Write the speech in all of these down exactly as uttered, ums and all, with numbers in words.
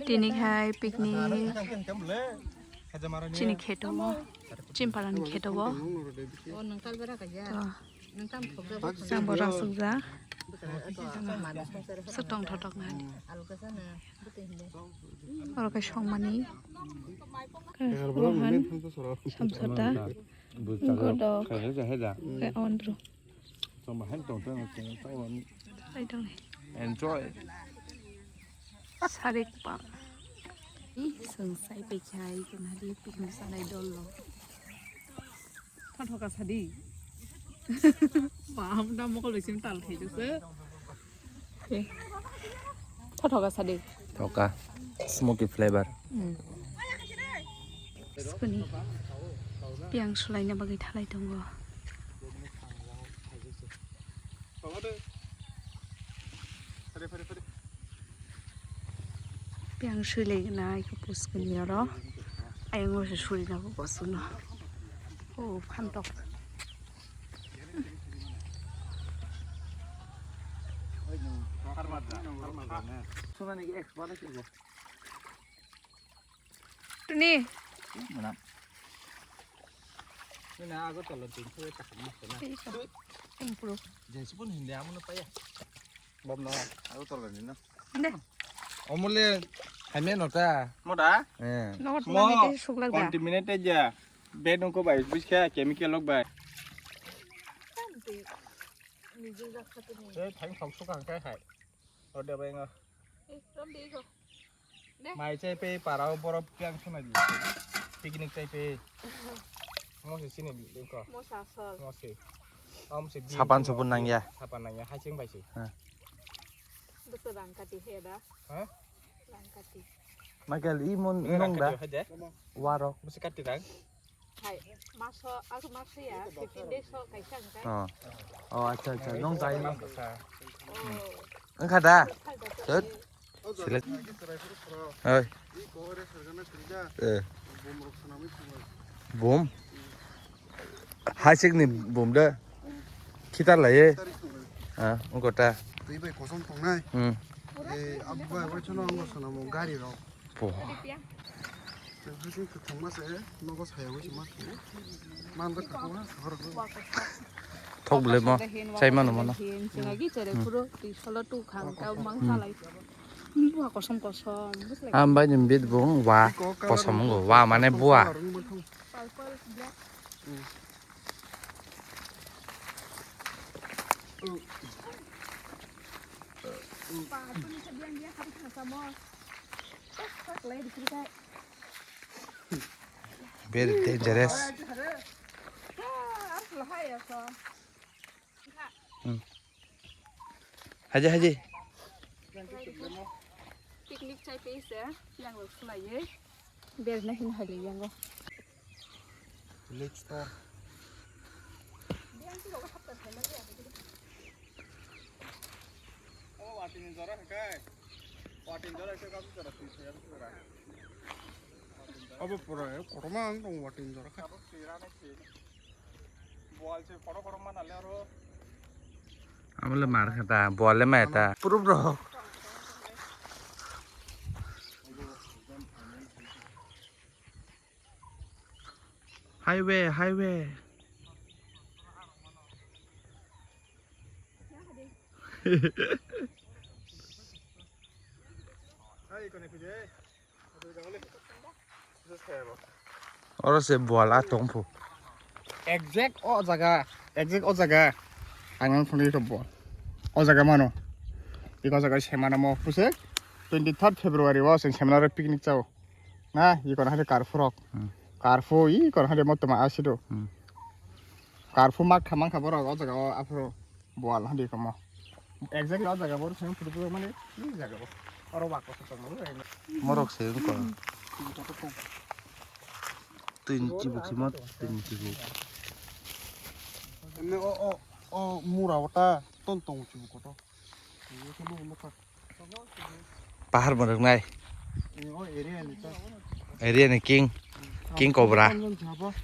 Tini hai picnic chini kheto o, Chimpalani kheto o. To, jang borok sukjak. Sotong thotok nani. Oro khe songmani. Rohan, Samsata, Godok, khe Andrew. Enjoy. Sarik pa. Ih, sung sai pe khai ke nadi picnic sanai dol lo. Thothoka sadi. Paham na mokol besin tal khai jese. Thothoka sadi. Thoka. Smoky flavor. Hmm. Skuni. Piang sulaina bagwi thalai tongo. Piang sui lai nai khe puskuni oro. Ayang o se suri na bo bosuno. O phantok. Tuni. Mana? Ini aku tolong pintu ya tak emas kena. Impro. Jadi sepun hindi amo na paya. Bab na aku tolong ini na. Deh. Omole hai me nota. Moda? Eh. Nogo mo tolong itu suklak da. Contaminated ya. Bed ko bai biska chemical lok bai. Eh, thain sok sok ang kai hai. Ode bai nga. Eh, rom de ko. Mai chai pe parao borok piang suna di. Picnic chai pe. Mo se sini di ko. Mo sa sol. Mo se. Om se di. Sapan supun nang ya. Sapan nang ya. Hai ching bai se. Ha. Betul rang kati he da. Ha? Rang kati. Michael, i mon nong da. Warok. Mo se kati rang. Hai, maso, aku maso ya, fifteen days so kaisa angkai. Oh. Oh, acha, acha. Nong tai no. Oh. Angkha da. Sut. Select. Oi. Eh. Bom. Hasik ni bom da. Khitar lai. Ah, ungko ta. Twi bai kosong tongnai. Hmm. Eh, abba bai chono ungko sono mo gari rok. Bo. Twi bai kwthangma se nogo saya bai ma. Man bai kwthangma sahar ko. Thok bole mo. Chai mano mano. Chunagi chere puro twi solo tu khang ta mang salai. Bua kosom kosom. Am bai nim bit bung wa kosom go. Wa mane bua. Purple, black. Very dangerous. Hmm. Haji, haji. Picnic chai pe se, yang lo sulai ye. Ber na hin hali yang lo. Village tour. Abo pura, eh, kotorma ang tong watin jora kha. Amo le mar kha ta, bol le mai ta. Puro bro. Highway, highway. Oro se bual a tong phu. Exact o jaga, exact o jaga. Ang nang thangwi rw bual. O jaga mano. Iko jaga semana mo puse. Twenty third February o seng semana picnic chao. Na, iko na hade karphu rok. Hmm. Karphu, iko na hade mo toma asido. Hmm. Karphu mak khamang kha borok o jaga o aphuru. Bual hadi kamo. Exactly o jaga bor seng phutu phutu mani ni jaga bo. Oro wak ko tong mo. Morok se ko. Tin chibu khima tin chibu. Ene o o o mura ota ton tong chibu koto. Pahar morok nai. Ene o area ni ta. Area ni king. King cobra.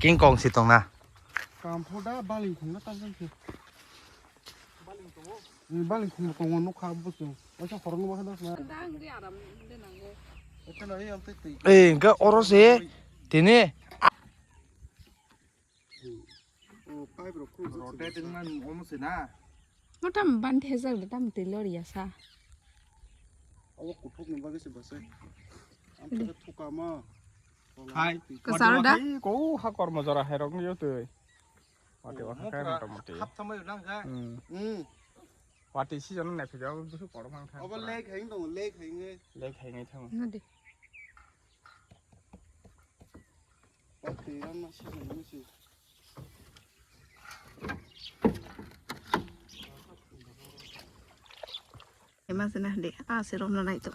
King kong si tong na. Kamphoda baling khungna ta jang khe. Ni baling khum tongo nukha busu. Oisa khoroknwi bakha dakna. Dang di aram de nango. Eh, hingke oro se tini. Rotate wngmani omo se na. Motam ban thejak de tam twi lori ya sa. Abo kuthuk ni bagwi se bwsai. Ang khe thuka ma. Hai. Kwcharo da? Hai, ko ha kormo jora hai rok yo twi. Wati wa kha motamoti. Hap thamai nang kha. Hmm. Hmm. Wati si jona nai phai jao, busu korom ang thang. Obo lake hai dong, lake hai nge. Lake hai nge thang. Nodi. Wati ram na si jona si. Ema sina de, a se rom na nai to.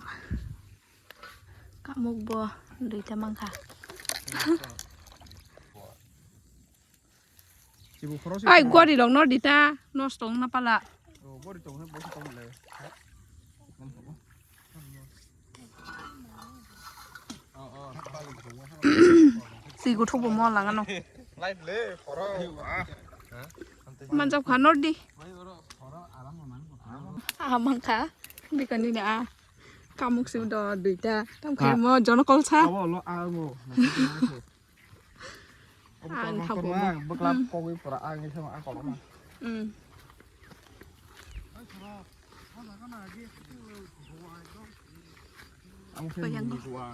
Kamuk bo duita mangkha. Ai, gori rok no dita, nosto wngna pala. Si guthuk bo mo langano. Manjak pha nor di. Ah, mangkha. Bikani ni a. Kamuk si do duita. Tam khai mo jono kolsa. Abo lo a mo. Ang korma, korma, bwkla kogwi pura ang isa ma korma. Hmm. Ang khe mini gua.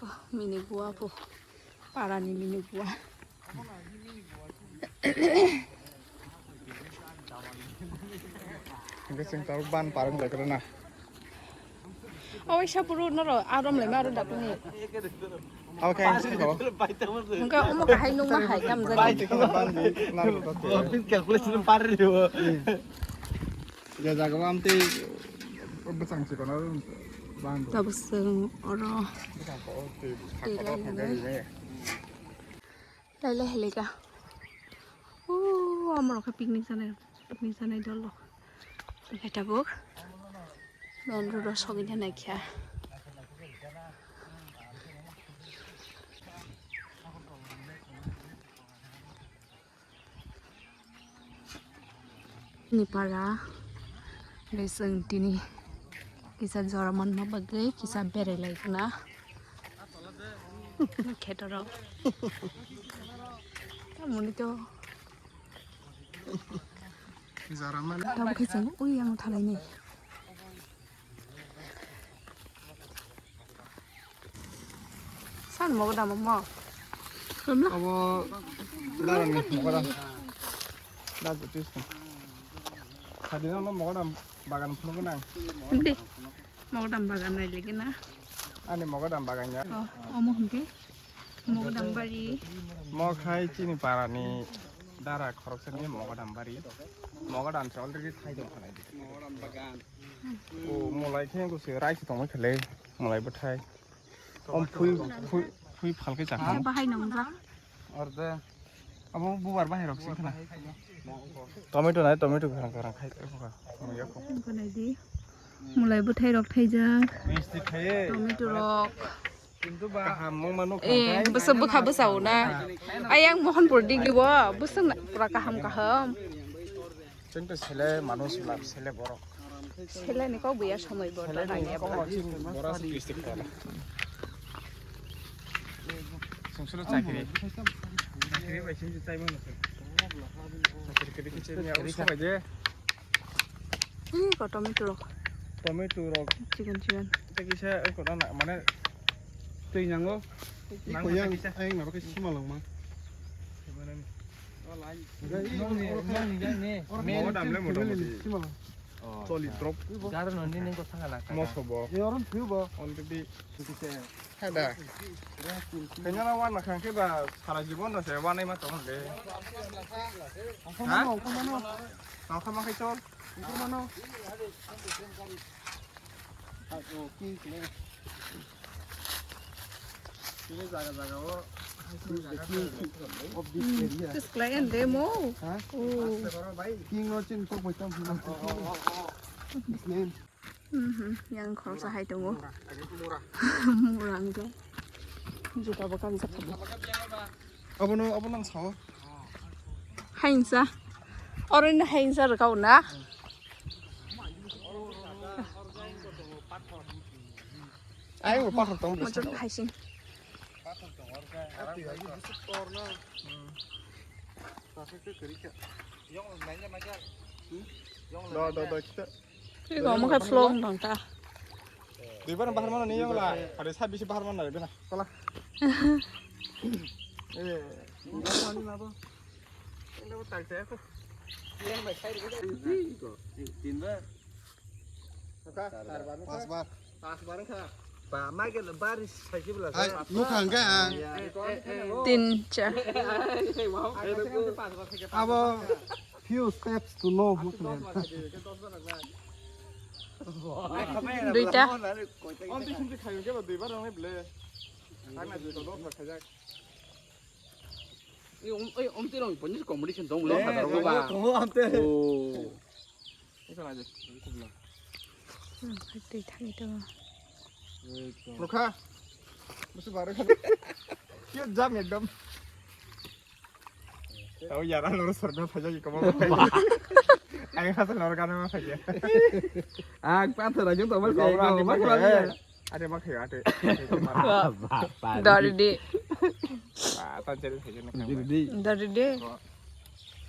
Oh, mini gua po. Para ni mini gua. Hingke chwng tabuk ban parwng lai khe na. Oi, sapuru noro arom lai maro dakuni. Oke, sini ko. Hingke omo kahai nungma hai kam jani. Ban di, nan ko. Office calculation par ri bo. Ya jaga am te bwsang se kono ban. Tabuk chwng oro. Bwsang ko te. Te lai lai. Lailai hai laika. O, amorok khe picnic chanai, picnic chanai dol rok. Onkhe tabuk main road o sogwi naikha. Ni para, hwnkhe chwng tini kisa jora manma bagwi kisa berai lai khna khetorok. Tamoni to jora man. Tabuk khe chwng ui yang thalai ni. San mogodam mo? Abo darani mogodam. Dar betis. Hadino no mogodam bagan phunukgo nang. Di. Mogodam bagan nai lagi na. Ani mogodam bagan ya. Oh, omo hwnkhe. Mogodam bari. Mo khai chini parani dara khoroksani mogodam bari. Mogodam se already thai dong khanai. Mogodam bagan. O mulai khe ko se rai se tongmai khale. Mulai bwthai. Om phui, phui, phui phalke chakha. Bahai nongjak. Orde. Abo bubar bahai rok sing khna. Tomato nai, tomato kharang kharang khai. Nai di. Mulai bwthai rok thaijak. Misti khaye. Tomato rok. Kintu ba kaham mung manu. Eh, bwswk bwkha bwsao na. Ayang Mohanpur digi bo, bwswk na pura kaham kaham. Chwng to sele manus la sele borok. Sele ni kok buya somoi bo. Sele ni kok buya somoi bo. Chwng solo chakri. Chakri bai chwng chai mano. Chakri kiri kiche ni aro somoi de. Ini ko tomato rok. Tomato rok. Chicken chicken. Tei kisa ko na mane twi nango. Iko yang ayang nabo ke simalong ma. Mogodam le motamoti. Choli drop. Garo no nini ko thanga na. Moso bo. Already. Hada. Kanya na wana khang ke ba sara jibon da se wana ma tong le. Ha? Nokha ma khai chol. Tis klai ande mo. Ha? Oh. King no chin kok bai tam. His name. Mhm, yang khoroksa hai tongo. Mura hwnkhe. Juta bo kanjak kha. Abono, abono ang sao. Hainsa. Oro ni hainsa rwkha o na. Ai, bo pathor tong bwskango. Motor haising. Do, do, do, kita. Twi go mo khe flow wng tong ta. Duibar bahar mano ni yong la. Hari sa bisi bahar mano na bena. Kola. Eh. Ini apa tak saya tuh. Yang baik saya dulu. Tinba. Pas bar. Pas bar kha. Ba ma ke baris sai bla. Hai, nukha hwnkhe ang. Tin, char. Abo few steps to know. Duita. Onti sumti khayo ke ba duibar rang ble. Ang na duibar rang khaijak. Ei, om, ei, omtwi rong poni competition dong lo, eh, khatar dong, ba. Dong, dong, amte. Oh. Ito na je, kubla. Hmm, twi thani to. Nukha. Musu bare kha. Yo jam ekdom. Tau yara lor sorna phaja ki komo. Ai khasa lor kana ma phaja. Ang pathor ajung to mal. Are ma khayo, ate. Doridi. Doridi.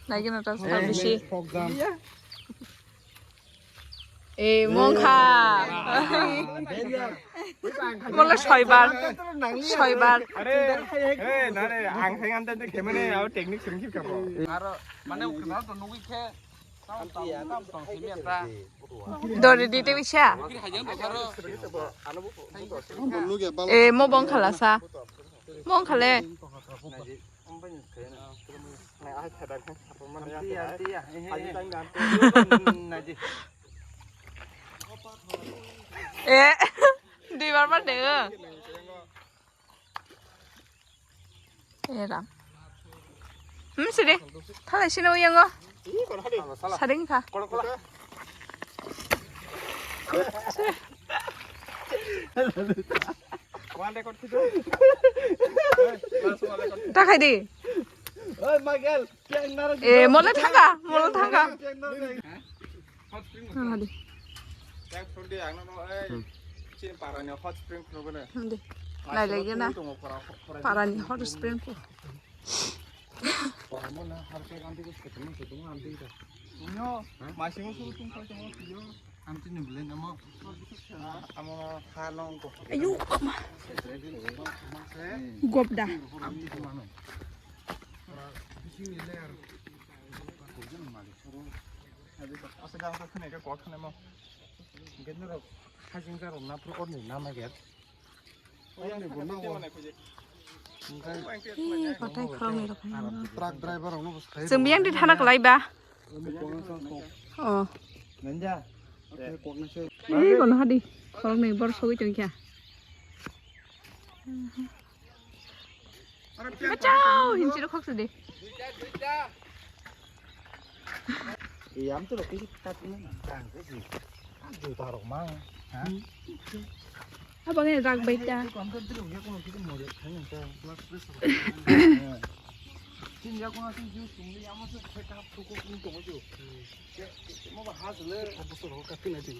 Naigina ta sa bisi. E mongkha. Mola soibar. Soibar. Are, eh, nare, ang thang ante te khemane au technique sering khip kamo. Aro, mane ukna to nugui khe. Dori di te bisa. E mo bong khala sa. Mong khale. E. Di bar bar de. Eram. Hmm, sini. Thalai sini uyango. Sading kha. Takai di. Eh, mola thangka, mola thangka. Hot spring. Hadi. Yang sudah yang nono, eh, cini parani hot spring program. Hadi. Lai lagi na. Parani hot spring po. Paramo na harus kayak anti kus ketemu ketemu anti itu. Nyo, masih mau suruh tunggu ketemu video. Anti ni beli nama. Amo hanong ko. Ayo, kama. Gopda. Anti kemana? Bising ni layer. Asa gam ka khne ka kwa khne mo. Gen ro khajing ka ro na pro or ni na ma ger. Or ni bo na wa. Hi, kotai khoroknwi rok hai. Truck driver rok no bo sai. Chwng biyang di thana kwlai ba. Oh. Nanja. Hi, kono hadi. Khoroknwi bor sogwi tongkha. Bachao, hinchiro khoksa de. Yang tu roti kat ni, ang tu si. Ang tu taruh mang. Ha? Abang ni rak baita. Kon tu tu ya kon kita mau dia kan yang tu. Tin ya kon tu jus tu ni ama tu check up tu ko kun tu tu. Mo ba has le. Apa suruh kat ni tu.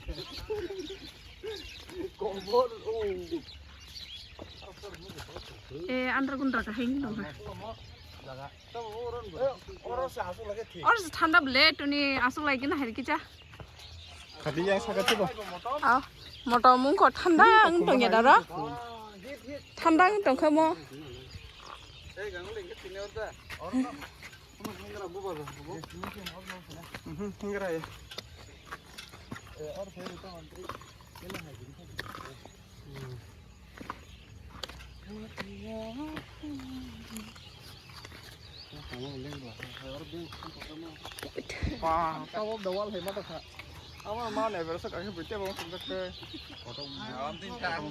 Kompor oh. Eh, andra kundra ka heng dong ha. Or se thanda ble tuni asuk lai gina hari kicha. Khadi yang sagat tu. Ah, moto mung ko thanda ang tong ya daro. Thanda ang tong kha mo. Mhm, hingra ya. Ba, tabo dawal hai ma ta kha. Ama ma ne bersa ka ke bete bang sung ke.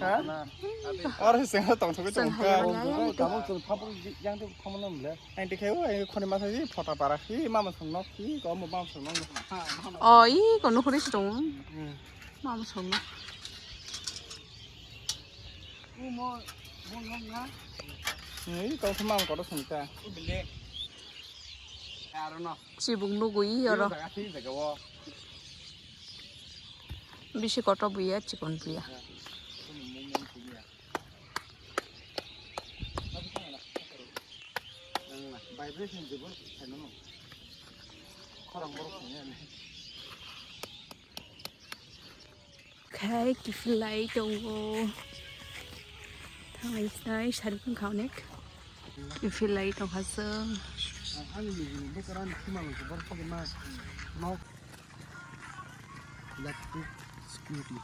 Ha? Or sing ha tong thok tong ka. Tabo tong thapu yang tu thamu nam le. Ang tikhe o, ang khoni masa ji phota para hi mama song nok hi ko mo mama song nok. O, i ko nukhuri si tong. Hmm. Mama song nok. Mo mo nok na. Ni ko mama ko song ta. Bile. Aro no. Chibuk nugu i oro. Jaga si jaga o. Bisi kotor buya, chikon buya. Khai kiphilai tongo. Thanglai sinai sari phung kha onek. Kiphilai tongkha chwng. Electric scooty.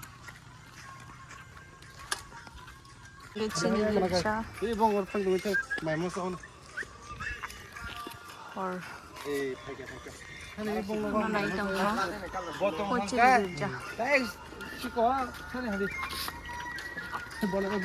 Chini riksa. Tei bong or phang dungwi thang mai mo sa ono. Hor. Eh, phaikya, phaikya. Ano nai tongkha. Bo tong Kochi hangka. Riksa. Tei chiko sani hadi. Bola